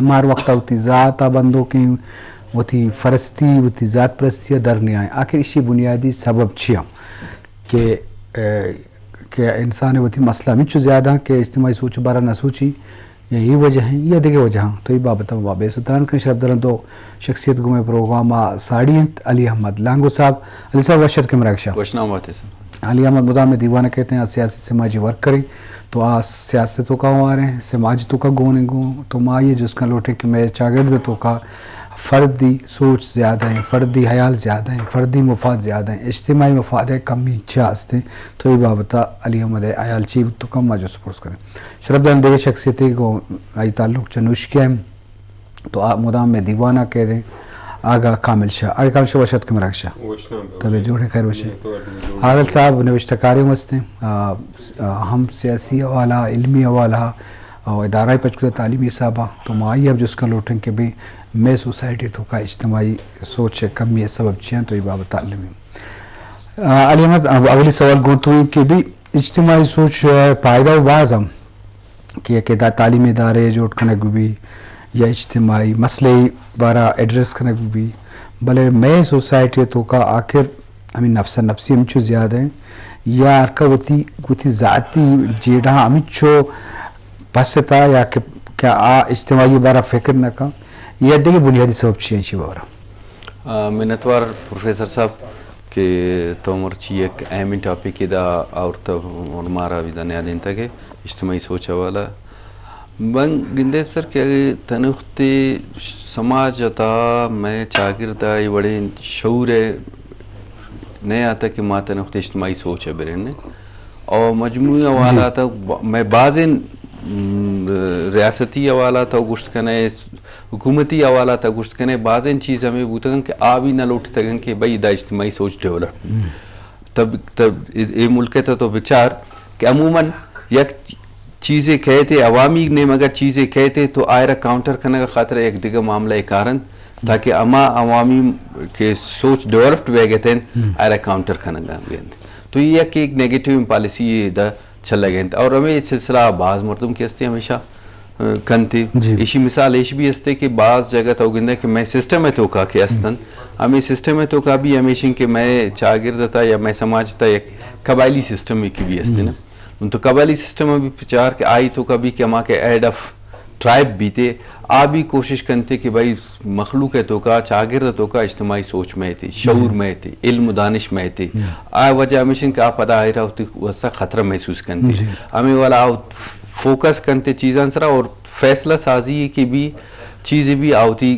مار وقت وتی ذات ءَ بندوکیں، وتی پرستی، وتی ذات پرستی ءَ در نیائیں۔ آخر ایشی بنیادی سبب چی ہم کہ، اے، کہ انسان وتی مسئلہ ہمینچو زیادہ کہ اجتماعی سوچ بارہ نہ سوچی، یا یہ وجہ ہیں یا دیگہ وجہ ہیں، تو یہ بابت ما بیس تران کن۔ شرف دارن دو شخصیت گوں مئے پروگرام ءَ ساڑی انت، علی احمد لانگو صاحب۔ علی صاحب وش اتکے مراگشا۔ وش نام باتے سر۔ علی احمد مدام دیوان ءَ کئیت ایں، سیاسی سماجی ورکرے، تو آ سیاست توکا ہواریں، سماج توکا گون ایں گوں، تو ما یہ جست کن لوٹیں کہ مئے چاگرد توکا فردی سوچ زیادہ ہیں، فردی حیال زیادہ ہیں، فردی مفاد زیادہ ہیں، اجتماعی مفاد ءِ کمی چیا است ایں، تو یہ بابت ءَ علی احمد ءِ حیال چی بوت تو کم ما جست پرس کریں۔ شرف دارن دیگہ شخصیتے گوں آئی تعلق چہ نوشکی ءَ، تو آ مدام مئے دیوان ءَ کئیت ایں، آغا کامل شاہ۔ آغا کامل شاہ وش اتکے مراگشا۔ وش نام بات۔ طبیعت جوڑ ایں، خیر وش ایں۔ تو ادمی جوڑ۔ عادل صاحب نوشتہ کارے ہم است ایں، آ، آ، ہم سیاسی حوالہ، علمی حوالہ، او ادارہ پچ کتہ تعلیمی حساب ءَ، تو ما آئی ءَ ہم جست کن لوٹیں کہ بھئی مئے سوسائٹی توکا اجتماعی سوچ ءِ کمی ءِ سبب چی انت، تو اے بابت ءَ علمی۔ آ، علی احمد، اب اولی سوال گوں تو ایں کہ بھئی اجتماعی سوچ ءِ فائدہ و باز ہم کہ، کہ دا تعلیمی ادارے جوڑ کنگ بہ بی یا اجتماعی مسئلے بارہ ایڈریس کنگ بہ بی، بلے مئے سوسائٹی توکا آخر ہمیں نفس نفسی ہمچو زیادہ ہیں، یا ہر کا وتی، وتی ذاتی جیڑہ ہمچو پس اتہ یا کہ، کہ آ اجتماعی بارہ فکر نہ کن، یا دیگہ بنیادی سبب چی ہیں ایشی بارہ؟ آ، منتوار پروفیسر صاحب کہ تو مرچی یک اہمیں ٹاپکے دا آورتہ اور مارا بھی دا نیادینتہ کہ اجتماعی سوچ حوالہ۔ من گندے سر کہ اگہ تنختے سماج تا مئے چاگرد ءَ اے وڑیں شعور ءَ نہ آتہ کہ ما تنختے اجتماعی سوچ ءَ بریں۔ اور مجموعی حوالہ جی۔ تا ب-، مئے بازیں، م، ریاستی حوالہ تا گوشت کنے، حکومتی حوالہ تا گوشت کنے، بازیں چیز ہمیں بوتگن کہ آ بھی نہ لوٹتگن کہ بھئی دا اجتماعی سوچ ڈیولپ۔ ہم۔ تب، تب اے، اے ملک ءِ تہ تو بچار کہ عموماً یک چیزے کئیت، عوامی نیمگ ءَ چیزے کئیت تو آئرا کاؤنٹر کنگ ءِ خاطر یک دگہ معاملہ ءَ کارنت تاکہ ہما عوامی کہ سوچ ڈیولپڈ بیگ ءَ انت، ہم۔ آئرا کاؤنٹر کنگ ءَ انت۔ تو یہ یک، یک نیگیٹو پالیسی ادا چلگ ءَ انت اور ہمیں سلسلہ باز مردم کہ ہستے ہمیشہ کنت۔ جی۔ ایشی مثال ایش بھی ہستے کہ باز جگہ تو گندے کہ مئے سسٹم ءِ توکا کہ ہستن، ہمیں سسٹم ءِ توکا بھی ہمیشن کہ مئے چاگرد تا یا مئے سماج تا یک قبائلی سسٹم کی بھی ہستے نا۔ ان تو قبائلی سسٹم بھی پچار کہ آئی توکا بھی کہ ہما کہ ہیڈ آف ٹرائب بیتے، آ بھی کوشش کنتے کہ بھائی مخلوق ءِ توکا، چاگرد ءِ توکا اجتماعی سوچ مئیتے، شعور مئیتے، علم و دانش مئیتے۔ آ وجہ ہمیشن کہ آ پدا آئرا وتی واسطہ خطرہ محسوس کنتے۔ جی۔ ہمیں والا آ فوکس کنتے چیزاں سرا اور فیصلہ سازی کی بھی چیزیں بھی آ وتی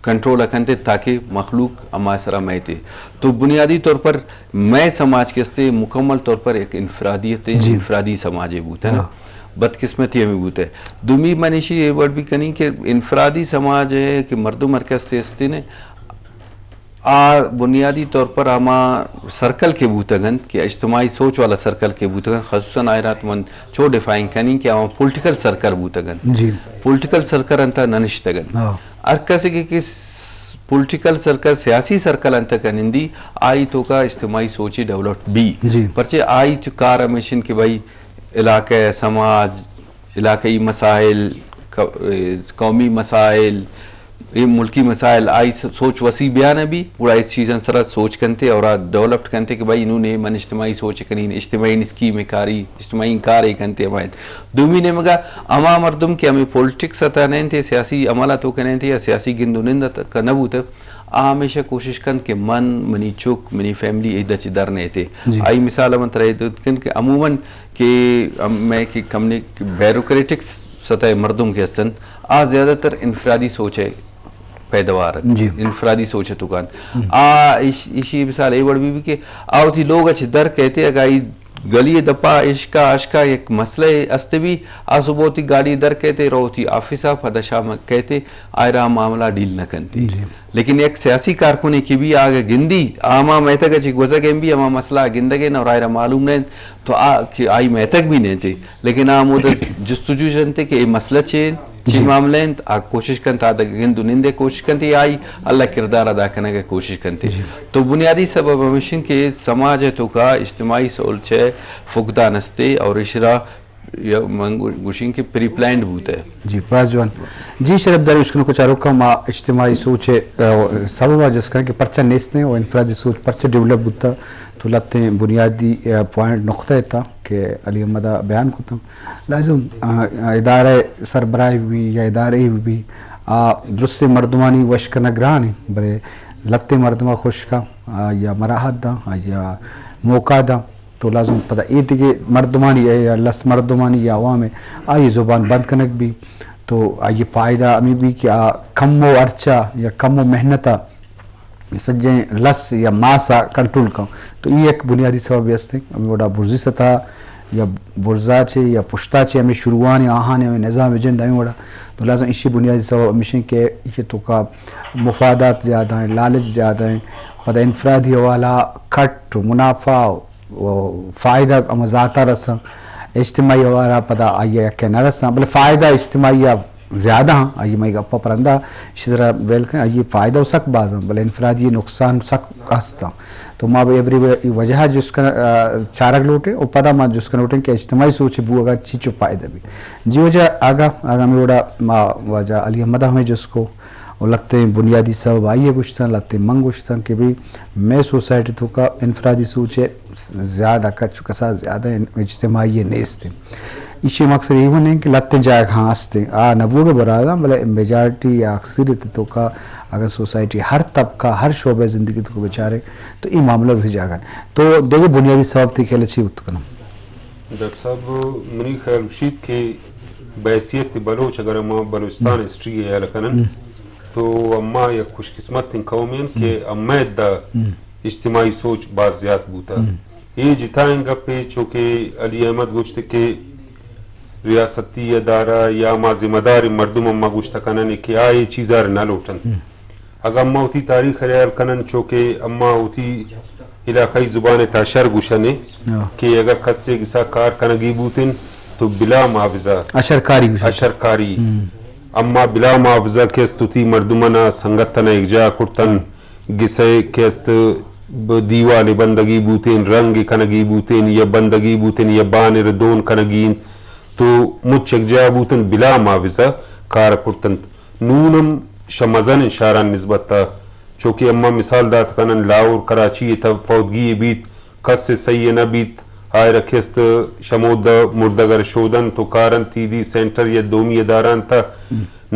کنٹرول کنتے تاکہ مخلوق ہما سرا مئیتے۔ تو بنیادی طور پر مئے سماج کے استے مکمل طور پر ایک انفرادیت ہے، جی۔ انفرادی سماج ہے بوتا ہے نا۔ ہاں۔ بدقسمتی ہمیں بوتا ہے۔ دومی من ایشی یہ وڑ بھی کنی کہ انفرادی سماج ہے کہ مردم ہر کس سے استے نے آ بنیادی طور پر ہما سرکل کے بوتگنت کہ اجتماعی سوچ والا سرکل کے بوتگنت، خصوصاً آئرات من چو ڈیفائن کنی کہ ہما پولیٹیکل سرکل بوتگنت۔ جی۔ پولیٹیکل سرکل انت ننشتگنت۔ ہاں۔ ہر کسی کہ، کہ پولیٹیکل سرکل، سیاسی سرکل انت کنندی، آئی توکا اجتماعی سوچی ڈیولپ بی۔ جی۔ پرچے آئی چ کار ہمیشن کہ بھائی علاقہ، سماج، علاقائی مسائل، ق-، اے، قومی مسائل، اے ملکی مسائل، آئی س-، سوچ وسیع بیان بی، گڑا اس چیزاں سرا سوچ کنتے اور آ ڈیولپڈ کنتے کہ بھائی انہوں نے من اجتماعی سوچ کنی، اجتماعی اسکیم کاری، اجتماعی کار کنتے ہمائیں۔ دومی نیمگا ہما مردم کہ ہمیں پولیٹکس ءِ تہ نہ انت، سیاسی عمل ءِ توکا نہ انت یا سیاسی گند و نند ءِ توکا نہ بوتہ، آ ہمیشہ کوشش کنت کہ من، منی چک، منی فیملی ایدا چہ در نیتے۔ جی۔ آئی مثال من ترا اے دات کن کہ عموماً کہ ہم-، مئے کہ کمنی بیوروکریٹک سطح مردم کہ ہستنت، آ زیادہ تر انفرادی سوچ ءِ پیدوار انت۔ جی۔ انفرادی سوچ ءِ توکا انت۔ ہم۔ آ ایش-، ایشی مثال اے وڑ بی بی کہ آ وتی لوگ ءَ چہ در کئیتے، اگاں ای گلی ءِ دپا اشکا، اشکا یک مسئلہ است بی، آ صبح وتی گاڑی در کئیتے، رو وتی آفس ءَ، پدا شام کئیتے، آئرا معاملہ ڈیل نہ کنتے۔ جی۔ لیکن یک سیاسی کارکنے کہ بی آگہ گندی، آ ہما میتگ ءَ چہ گوزگ ءَ بی، ہما مسئلہ گندگ ءَ اور آئرا معلوم نہ انت، تو آ کہ آئی میتگ بی نہ انت۔ لیکن آ ہمودا جستجو جنت کہ اے مسئلہ چے انت، چے جی۔ معاملہ انت، آ کوشش کنت، آ دگہ گند و نندے کوشش کنت، یا آئی اللہ کردار ادا کنگ ءِ کوشش کنت۔ جی۔ تو بنیادی سبب ہمیشن کہ سماج ءِ توکا اجتماعی سوچ ءِ فقدان استے اور اشرا یا من گو-، گوشیں کہ پری پلانڈ بوتہ۔ جی، باز جوان۔ جی، شرف دار اشکنوک چاروکاں، ما اجتماعی سوچ ءِ، آ، سبب ءَ جست کنیں کہ پرچہ نیست ایں و انفرادی سوچ پرچہ ڈیولپ بوتہ، تو لہتیں بنیادی، آ، پوائنٹ، نقطہ اتاں کہ علی احمد ءَ بیان کتاں۔ لازم، آ، آ، ادارہ سربراہ بی یا ادارہ بی، آ، درستیں مردمانی وش کنگ گران ایں، بلے لہتیں مردم ءَ خوش کن، آ، یا مراحت داں، آ، یا موقع داں۔ تو لازم پدا اے دگہ مردمانی یا لس مردمانی یا عوام ءِ آئی زبان بند کنگ بی، تو آئی فائدہ ہمے بی کہ آ کم و ارچا یا کم و محنتا سجیں لس یا ماسا کنٹرول کن۔ تو اے یک بنیادی سبب ہستیں۔ ہمے وڑا برزی سطح یا برزا چے یا پشتا چے ہمے شروعانی آہانی ہمے نظام جند ہمے وڑا۔ تو لازم ایشی بنیادی سبب ہمیشیں کہ ایشی توکا مفادات زیادہ ہیں، لالچ زیادہ ہیں، پدا انفرادی حوالہ، کٹ، منافع، و فائدہ ہما ذاتا رساں، اجتماعی حوالہ پدا آئی ءَ یکے نہ رساں، بلے فائدہ اجتماعی ءَ زیادہ ہاں، آئی مئے گپا پرندہ شدرا بیل کن، آئی فائدہ و سک باز ہاں، بلے انفرادی نقصان سک ہستاں۔ تو ما بہ ایوری وجہ جست کن، آ، چارگ لوٹیں و پدا ما جست کن لوٹیں کہ اجتماعی سوچ بوگا چی چو فائدہ بی۔ جی واجہ آگا، آگا ہمے وڑا ما واجہ علی احمد ہمے جست کو، و لہتیں بنیادی سبب آئی ءَ گوشتاں، لہتیں من گوشتاں کہ بھئی مئے سوسائٹی توکا انفرادی سوچ ءِ زیادہ کچ و کساس زیادہ اجتماعی ءِ نیست ایں۔ ایشی مقصد ایوان ایں کہ لہتیں جاگہ ہاں ہستیں، آ نہ بوگ ءِ برازاں، بلے میجارٹی یا اکثریت توکا اگر سوسائٹی ہر طبقہ، ہر شعبہ زندگی توکا بچارے تو اے معاملہ وتی جاگہ ایں۔ تو دگہ بنیادی سبب تئی خیال ءَ چی بوت کناں؟ ڈاکٹر صاحب، منی خیال گوشیت کہ بحیثیت بلوچ اگر ما بلوچستان ہسٹری ءِ ہیال کنن، تو اما یک خوش قسمتیں قومے انت کہ اما ادا اجتماعی سوچ باز زیات بوتہ۔ اے جتائیں گپے، چو کہ علی احمد گوشت کہ ریاستی ادارہ یا ما ذمہ دار مردم اما گوشت کنن کہ آ اے چیزار نہ لوٹنت۔ اگاں ما وتی تاریخ ءَ ہیال کنن، چو کہ اما وتی علاقائی زبان ءَ تہ اشر گوشن ایں کہ اگاں کسے گسا کار کنگی بوتیں تو بلا معاوضہ اشرکاری گوشن۔ اشرکاری۔ اما بلا معاوضہ کہ است وتی مردمانا سنگتانا یکجاہ کرتن، گسے کہ است ب-، دیوال بندگی بوتیں، رنگ کنگی بوتیں یا بندگی بوتیں یا بانر دون کنگی انت، تو مچ یکجاہ بوتن بلا معاوضہ کار کرتنت۔ نون ہم شہ مزنیں شہران نسبت ءَ، چو کہ اما مثال دات کنن لاہور، کراچی ءِ تہ فوتگی بیت، کس ءِ سہی نہ بیت، آئرا کہ است شمود ءَ مردگ ءَ شودنت و کارنت، عیدی سینٹر یا دومی اداران تہ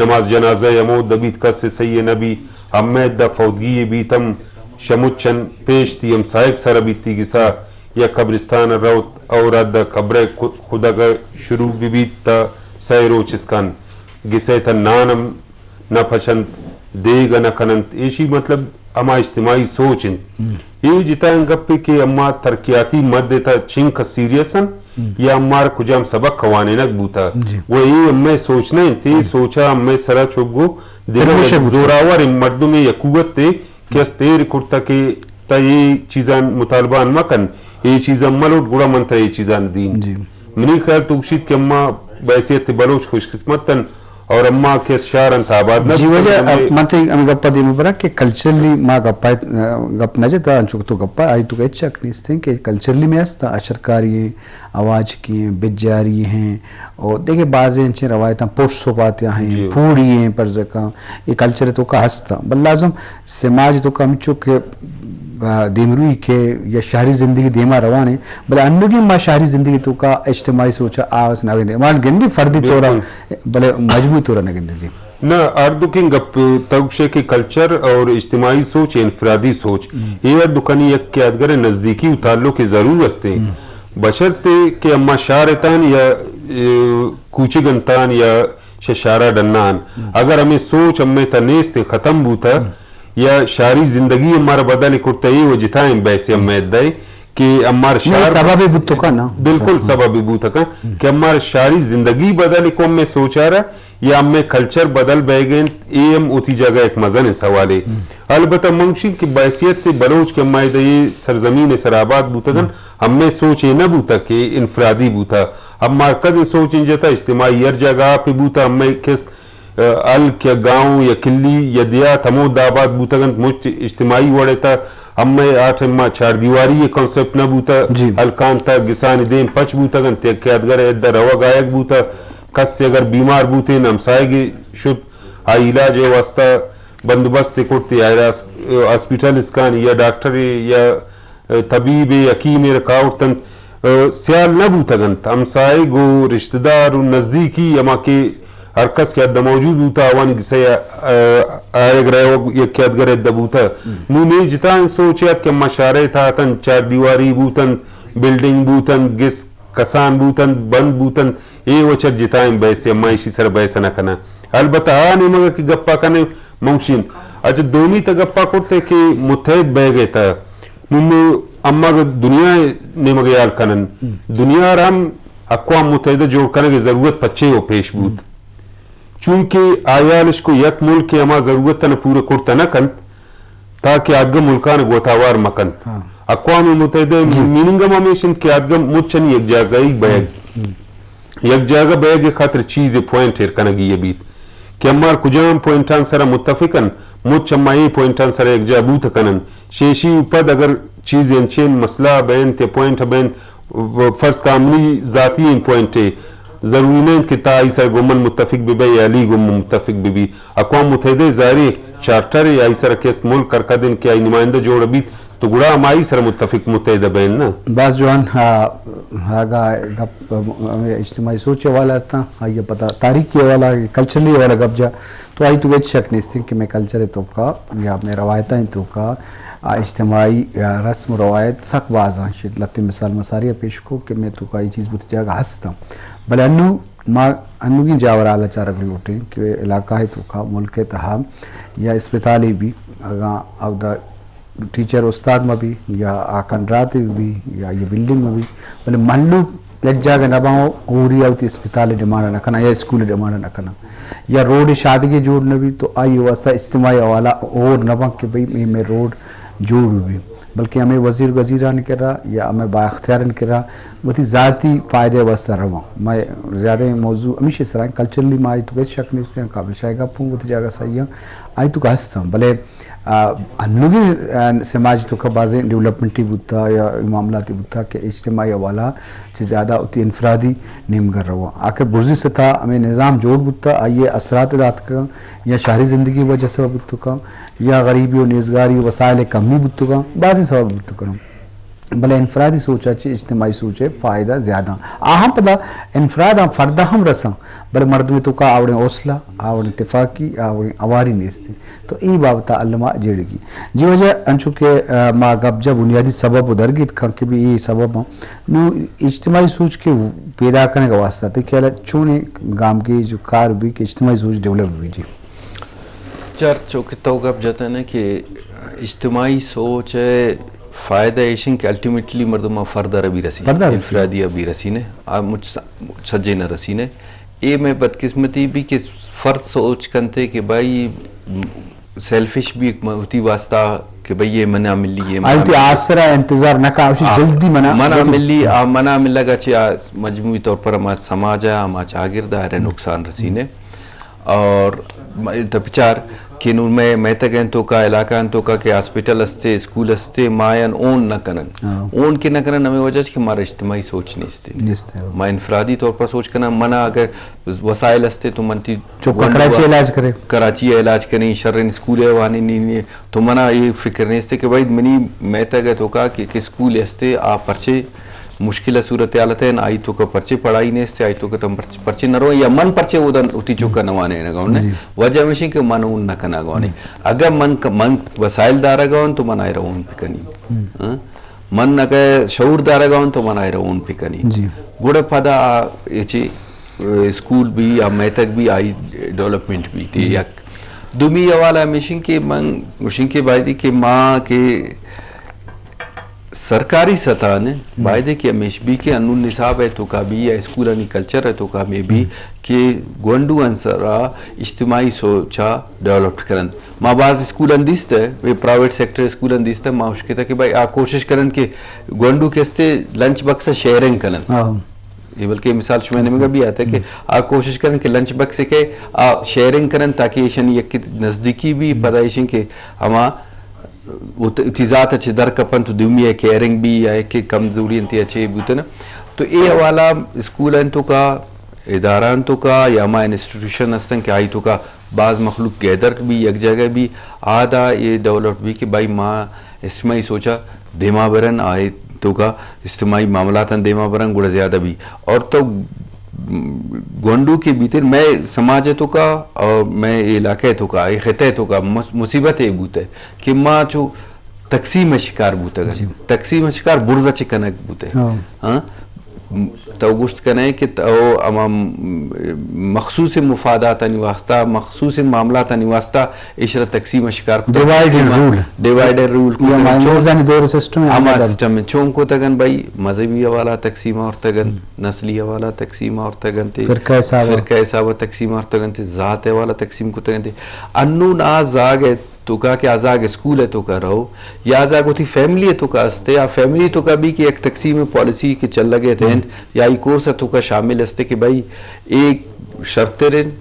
نماز جنازہ ہمود بیت، کس ءِ سہی نہ بیت، ہمے ادا فوتگی بیت ہم شمچن پیش تی ہمسائگ سر بیت تی گسا یا قبرستان روت اور ادا قبر خدگ شروع بیت تا سہ روچ اسکان گسے تا نان ہم نہ پچنت، دیگ نہ کننت۔ ایشی مطلب ہما اجتماعی سوچ انت۔ اے جتائیں گپے کہ اما ترقیاتی مد تا چنکہ سیریس انت یا امار کجام سبق وانینگ بوتا۔ و اے امے سوچ نہ انت، اے سوچا امے سرا چوگو دگہ زوراور مردمے یا قوت تے کہ است ایر کرتا کہ تا اے چیزان مطالبان مکن، اے چیزان ملوٹ، گڑا من تا اے چیزان دین۔ منی خیال تو گوشیت کہ اما بحیثیت بلوچ خوش قسمت ان اور اما کہ است شہر انت آباد نہ جی۔ وجہ من تئی ہمے گپا دیم برا کہ کلچرلی ما گپا، گپ نہ جتا، انچو کہ تو گپا آئی تو ہچ شک نیست کہ کلچرلی میں است اشرکاری ہیں، آواز کی ہیں، بجاری ہیں، اور دیکھے بعض انچیں روایتاں پوش سوپاتیاں ہیں، پوڑی ہیں، پرزکاں، یہ کلچر تو کا ہستا۔ بل لازم سماج تو کا ہمچو کہ، آ، دیمروی کے یا شہری زندگی دیما روانے، بل انگی ما شہری زندگی تو کا اجتماعی سوچا آس نہ گندے۔ ما گندی فردی طورا، بلے مجموعی طورا نہ گندے جی۔ نہ، ہر دکیں گپ تگشے کہ کلچر اور اجتماعی سوچ، انفرادی سوچ، یہ ہر دکانی یک کہ ادگر نزدیکی و تعلق ضرور ہستے۔ بشرطے کہ اما شارتان یا، اے، کوچگنتان یا شہ شارا ڈنان۔ اگر ہمیں سوچ ہمیں تا نیست ختم بوتا، یا شاری زندگی ہمارا بدل کرتا، یہ وجہ تا ہم بحث ہمیں دے کہ ہمار شار سبب بوتو کا نا؟ بالکل سبب بوتا کا کہ ہمار شاری زندگی بدل کو ہمیں سوچا رہا یا ہمیں کلچر بدل بہ گئے، اے ہم اوتی جگہ ایک مزن سوالے۔ البتہ منشی کہ بحیثیت بلوچ کہ ہمیں دے سرزمین سر آباد بوتگن، ہمے سوچ اے نہ بوتگ کہ انفرادی بوتگ۔ ہما کدیں سوچ انجتہ اجتماعی ہر جاگہ پہ بوتگ، ہمے کست، آ، ہلک یا گاؤں یا کلی یا دیہات ہمود آباد بوتگ انت، مچ اجتماعی وڑ ء تہ ہمے آ ٹائم ما چار دیواری ءِ کانسپٹ نہ بوتہ، جی۔ ہلکان تہ گسانی دیم پچ بوتگ انت، یک یادگار ءِ ادا روگ آیگ بوتہ، کسے اگر بیمار بوتیں ہمسائگ شت، آئی علاج ءِ واسطہ بندوبست کرت، یا ہاسپٹل اسکان یا ڈاکٹر یا طبیب حکیم رکاوٹ انت، سیال نہ بوتگ انت، ہمسائگ و رشتہ دار و نزدیکی ہما کہ ہر کس کہ ادا موجود بوتہ، آوانی گسہ ءَ، آ، آیگ روگ یک یادگار ادا بوتہ۔ نوں مئے جتائیں سوچ ات کہ ما شہر ءِ تہا اتن، چار دیواری بوتن، بلڈنگ بوتن، گس کسان بوتن، بند بوتن، اے وچ جتائیں بحث، ما ایشی سر بحث نہ کناں۔ البتہ آ نیمگ کہ گپا کنیں، ممشین۔ اچھا، دومی تہ گپا کرتے کہ متحد بیگ ءِ تہ نوں اما دنیا ءِ نیمگ ءَ ہیال کنن۔ دنیا ءَ را ہم اقوام متحدہ جوڑ کنگ ءِ ضرورت پچے و پیش بوت۔ چونکہ آ ہیال اش کو یک ملک ءِ ہما ضرورت ءَ پورا کرتہ نہ کنت، تاکہ آدگہ ملکان گوتاوار مکن۔ اقوام متحدہ میننگ ہم ہمیش انت کہ آدگہ مچنی یک جاگہ ءَ بیگ۔ یک جاگہ بیگ ءِ خاطر چیز پوائنٹ ایر کنگی ءَ بیت کہ ہما کجام پوائنٹان سرا متفق انت، مچ ہما اے پوائنٹان سرا یکجا بوت کنن۔ شیشی و پد اگر چیز انچین مسئلہ بینت یا پوائنٹ بینت، فرض کامنی ذاتی این پوائنٹ ءَ ضروری نہ انت کہ تا آئی سر گوں من متفق بہ بئے یا علی گوں من متفق بہ بی۔ اقوام متحدہ ظاہری چارٹر ءَ آئی سر کہ است ملک ہر کدن کہ آئی نمائندہ جوڑ بیت، تو گڑا ہم آئی سرا متفق متحدہ بین نا۔ باز جوان، آ، اگاں گپ، آ، ہمے اجتماعی سوچ ءِ حوالہ ءَ اتاں، آئی ءَ پدا تاریخی حوالہ، کلچرلی حوالہ گپ جا، تو آئی تو ہچ شک نیست کہ مئے کلچر ءِ توکا یا مئے روایتاں توکا، آ، اجتماعی یا رسم و روایت سک باز ایں۔ شی لہتیں مثال ما ساری ءَ پیش کو کہ مئے توکا اے چیز بوت جاگہ ہست ایں۔ بلے انو ما انوگیں جاور حال ءَ چارگ لوٹیں کہ علاقہ ءِ توکا، ملک ءِ تہا یا اسپتالے بی، اگاں اودا ٹیچر استاد مہ بی یا آ کنڈراتے بی یا یہ بلڈنگ مہ بی، بلے مھلوک یک جاگہ نہ باں، ہوری ءَ وتی اسپتال ءِ ڈیمانڈ نہ کناں یا اسکول ءِ ڈیمانڈ نہ کناں یا روڈ شادگے جوڑ نہ بی، تو آئی واسطہ اجتماعی حوالہ ہور نہ باں کہ بھئی اے مئے روڈ جوڑ بہ بی، بلکہ ہمے وزیر گزیرانی کرا یا ہمے با اختیارانی کرا وتی ذاتی فائدہ ءِ واسطہ رواں۔ مئے زیادہ موضوع ہمیشی سرا ایں، کلچرلی ما آئی توکا ہچ شک نیست ایں، قابل شاہ گپ اوں وتی جاگہ صحیح ایں، آئی توکا ہست ایں، بلے آ، انوگیں، آ، سماج توکا بازیں ڈیولپمنٹی بوتا یا معاملاتی بوتا کہ اجتماعی حوالہ چہ زیادہ وتی انفرادی نیمگا رواں۔ آخر برزی سطح ہمے نظام جوڑ بوتا، آئی ءِ اثرات داتکاں یا شہری زندگی وجہ سبب بوتکاں یا غریبی و نیزگاری و وسائل کمی بوتکاں، بازیں سبب بوتکاں۔ بلے انفرادی سوچ ءَ چہ اجتماعی سوچ ءِ فائدہ زیادہ۔ آ ہم پدا انفراد ہم فرد ءَ ہم رساں، بلے مردم ءِ توکا آوڑیں حوصلہ، آوڑیں تفاقی، آوڑیں اواری نیست۔ تو اے بابت ءَ الما جیڑگی۔ جی واجہ، انچو کہ، آ، ما گپ جا بنیادی سبب و درگیت کن کہ بھی اے سبب ہم۔ نو اجتماعی سوچ کے پیدا کنگ ءِ واسطہ تے کہ چونیں گامگیج و کار بی کہ اجتماعی سوچ ڈیولپ بی جی۔ چر چو کہ تو گپ جتنے کہ اجتماعی سوچ ءِ فائدہ ایشن کہ الٹیمیٹلی مردم ءَ فرد ءَ را بی رسی، فرد ءَ رسی۔ انفرادی ءَ بی رسی نے، آ مچ س-، سجے نہ رسی نے۔ اے مئے بدقسمتی بی کہ فرد سوچ کنتے کہ بھائی سیلفش بی، وتی واسطہ کہ بھئی اے منا ملی، اے منا آئی وتی ملی۔ آسرا انتظار نہ کا، اوشی آ، جلدی منا منا وتی ملی، آ منا ملگا چہ آ مجموعی طور پر ہما سماج ءَ، ہما چاگرد ءَ آرے نقصان رسی نے۔ اور م-، تو بچار کہ نوں مئے میتگ ءِ توکا، علاقہ ءِ توکا کہ ہاسپٹل استے، اسکول استے، ما آیان اون نہ کنن۔ ہاں۔ اون کہ نہ کنن، ہمے وجہ کہ مارا اجتماعی سوچ نیست۔ نیست۔ ما انفرادی طور پر سوچ کنن، منا اگر وسائل استے تو من تی چوکا گونڈو کراچی ءَ علاج کرے۔ کراچی ءَ علاج کنی، شریں اسکول ءَ وانی نی، نی، تو منا اے فکر نیست کہ بھائی منی میتگ ءِ توکا کہ، کہ اسکول استے، آ پرچے مشکل صورتحال ءَ تہ آئی توکا پرچے پڑھائی نیست، آئی توکا تم پرچے، پرچے نہ رو، یا من پرچے اودن وتی چوکا نہ وانینگا اوں۔ جی۔ وجہ ہمیش کہ من اون نہ کنگا اوں۔ اگر من ک-، من وسائل دارگا اوں تو من آئرا اون بکنی۔ ہاں؟ من اگر شعور دارگا اوں تو من آئرا اون بکنی۔ جی۔ گڑا پدا آ اے چی، اسکول بی یا میتگ بی آئی ڈیولپمنٹ بی تے یک۔ دومی حوالہ ہمیش کہ من گوشیں کہ بایدی کہ ما کہ سرکاری سطح نے بایدے کہ ہمیش بی کہ انون نصاب ءِ توکا بی یا اسکولانی کلچر ءِ توکا مے بی کہ گونڈو انسرا اجتماعی سوچا ڈیولپڈ کرن۔ ما باز اسکولان دیست، اے پرائیویٹ سیکٹر اسکولان دیست، ما اشکتا کہ بھائی آ کوشش کرن کہ گونڈو کہ استے لنچ باکس شیئرنگ کرن۔ ہاں۔ اے بلکہ مثال شما نمگا بی آتا کہ آ کوشش کرن کہ لنچ باکس کہ آ شیئرنگ کرن تاکہ ایشانی یک نزدیکی بی، پدا ایشن کہ ہما وت-، وتی ذات ءَ چہ در کپنت، تو دومی ءِ کیئرنگ بی یا کہ کمزوری انت یا چے بوتن۔ تو اے حوالہ اسکول انت تو کا، ادارہ انت تو کا یا ہما انسٹیٹیوشن ہستن کہ آئی تو کا باز مخلوق گیدر بی، یک جگہ بی، آدا اے ڈیولپ بی کہ بھائی ما اجتماعی سوچا دیما برن، آئی تو کا اجتماعی معاملاتاں دیما برن گڑا زیادہ بی۔ اور تو گونڈو کہ بیتر مئے سماج ءِ تو کا اور مئے علاقہ ءِ تو کا، اے خطہ ءِ تو کا مص-، مصیبت اے بوتہ کہ ما چو تقسیم ءِ شکار بوتگ۔ جی۔ تقسیم ءِ شکار برز ءَ چہ کنگ بوتہ۔ ہاں۔ ہاں؟ تو گوشت کنئے کہ تو ہما مخصوص مفاداتانی واسطہ، مخصوص معاملاتانی واسطہ ایشرا تقسیم ءِ شکار کتگ۔ ڈیوائیڈ اینڈ رول۔ ڈیوائیڈ اینڈ رول یا کتگ۔ مائنوزانی دور سسٹم ہے، ہما ہمیں سسٹم ءَ چون کتگن بھائی، مذہبی حوالہ تقسیم آورتگن، نسلی حوالہ تقسیم آورتگن تے، فرقہ حساب۔ فرقہ حساب تقسیم آورتگن تے، ذات حوالہ تقسیم کتگن تے۔ انون آ زاگ ءِ تو کا کہ آ زاگ اسکول ءِ تو کا رہو، یا آ زاگ وتی فیملی ءِ تو کا استے، آ فیملی ءِ تو کا بی کہ یک تقسیم پالیسی کہ چلگ ءِ تحت یا ای کورس ءِ تو کا شامل استے کہ بھائی اے شرتر انت،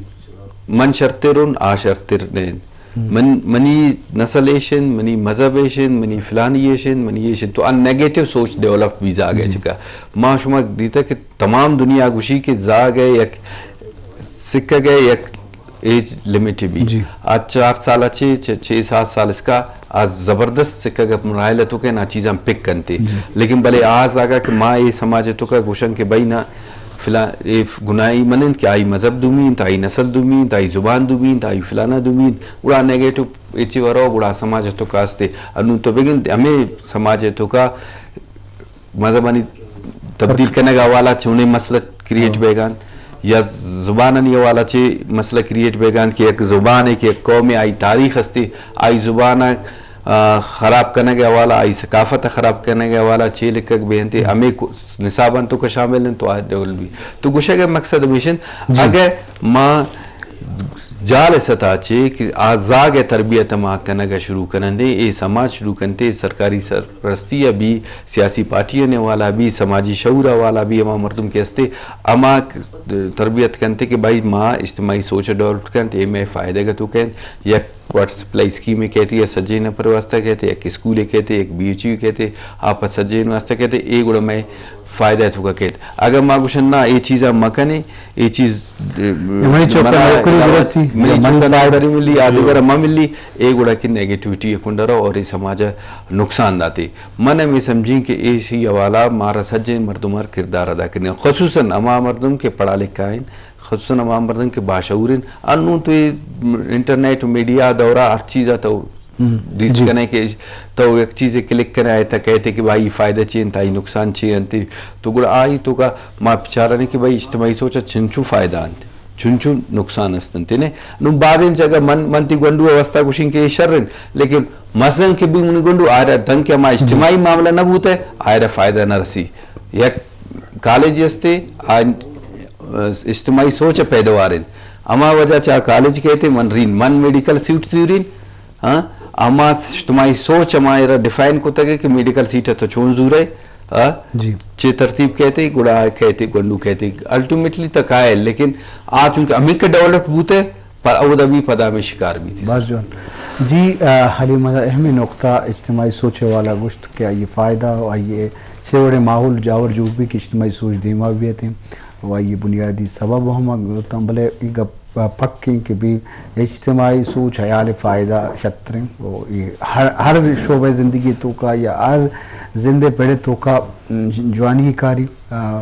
من شرتر ان، آ شرتر نہ انت۔ من، منی نسل ایش انت، منی مذہب ایش انت، منی فلانی ایش انت، منی ایش انت۔ تو آ نیگیٹو سوچ ڈیولپ بی زاگ ءِ چکا۔ ما شما دیتا کہ تمام دنیا گوشی کہ زاگ ءِ یک سکگ ءِ یک ایج لمٹ بی۔ جی۔ آ چار سال ءَ چہ، چہ، چھ سات سال اس کا آ زبردست سکگ ءِ مراحل ءِ تو کہ نا چیزاں پک کنتے۔ جی۔ لیکن بلے آ زاگا کہ ما اے سماج ءِ تو کا گوشن کہ بھائی نا فلاں اے گناہی من انت کہ آئی مذہب دومی انت، آئی نسل دومی انت، آئی زبان دومی انت، آئی فلانا دومی انت، گڑا نیگیٹو ایچی ورو گڑا سماج ءِ تو کا استے۔ انو تو بگن ہمیں سماج ءِ تو کا مذہبانی تبدیل کنگ ءِ حوالہ چونیں مسئلہ کریٹ بیگان یا زبانانی حوالہ چے مسئلہ کریٹ بیگان کہ یک زبانے کہ یک قومے آئی تاریخ استی، آئی زبان ءَ، آ، خراب کنگ ءِ حوالہ، آئی ثقافت ءَ خراب کنگ ءِ حوالہ چے لکھگ بینتے، ہمیں کو-، نصاباں تو کہ شامل انت تو آ ڈول بی۔ تو گوشگ ءِ مقصد ہمیش انت، جی۔ اگہ ما جال ءِ سطح چے کہ آ زاگ ءِ تربیت ءَ ما کنگ ءَ شروع کنندے، اے سماج شروع کنتے، سرکاری سرپرستی ءَ بی، سیاسی پارٹیانی حوالہ بی، سماجی شعور ءِ حوالہ بی، ہما مردم کہ استے، ہما تربیت کنتے کہ بھائی ما اجتماعی سوچ ءَ ڈیولپ کنت، اے مئے فائدہ گتو کنت، یک واٹر سپلائی اسکیم کہتے یا سجے نفر واسطہ کہتے، یک اسکولے کہتے، یک بی ایچ یو کہتے، آپ سجے واسطہ کہتے، اے گڑا مئے فائدہ ءِ توکا کیت۔ اگاں ما گوشن نا اے چیزاں مہ کنیں، اے چیز، اے منی چوکا منا نوکری علاوہ برسی، منی یا من چوکا باید نوکری ملی، یا دیگر مہ ملی، اے گڑا کہ نیگیٹیوٹی ءِ کنڈ ءَ رو اور اے سماج ءَ نقصان داتے۔ من ہمے سمجھیں کہ ایشی حوالہ مارا سجیں مردم ءَ کردار ادا کرنے، خصوصاً ہما مردم کہ پڑھا لکھا ہیں، خصوصاً ہما مردم کہ باشعور ہیں۔ انوں تو اے انٹرنیٹ و میڈیا دورہ ہر چیز ءَ تو ہم، دیست جی۔ کنے کہ تو یک چیزے کلک کنے آئے تا کہتے کہ بھائی فائدہ چی انت، آئی نقصان چی انت۔ تو گڑا آئی توکا ما بچارنے کہ بھائی اجتماعی سوچ ءَ چنچو فائدہ انت، چنچو نقصان است انت نے۔ نوں بازیں جگہ من، من تی گونڈو ءِ واسطہ گوشیں کہ اے شر انت، لیکن مثلاً کہ بھی منی گونڈو آئرا دنکہ ہما اجتماعی معاملہ نہ بوتا ہے، آئرا فائدہ نہ رسی۔ یک کالج استے، آ، اجتماعی سوچ ءِ پیدوار انت۔ ہما وجہ چا کالج کہتے من رین، من میڈیکل سیٹ زورین، ہاں، ہما اجتماعی سوچ ہما ایرا ڈیفائن کتگ کہ میڈیکل سیٹ تو چون زورے، ہاں؟ جی۔ چے ترتیب کہتے، گڑا کہتے، گونڈو کہتے، الٹیمیٹلی تک آئے، لیکن آ چونکہ ہمیں کہ ڈیولپ بوتے، پر اودا بھی پدا ہمیں شکار بیتے۔ باز جوان۔ جی، آ، حلیم، اہم نقطہ اجتماعی سوچ والا گوشت کہ آئی فائدہ و آئی سے وڑے ماحول جاور جوڑ بی کہ اجتماعی سوچ دیما بیتے و آئی بنیادی سبب ہم گوتاں، بلے ای گپ پکیں کہ بھی اجتماعی سوچ حیال فائدہ شتریں و اے ہر، ہر شعبہ زندگی توکا یا ہر زندے پڑے توکا جوانی کاری، آ،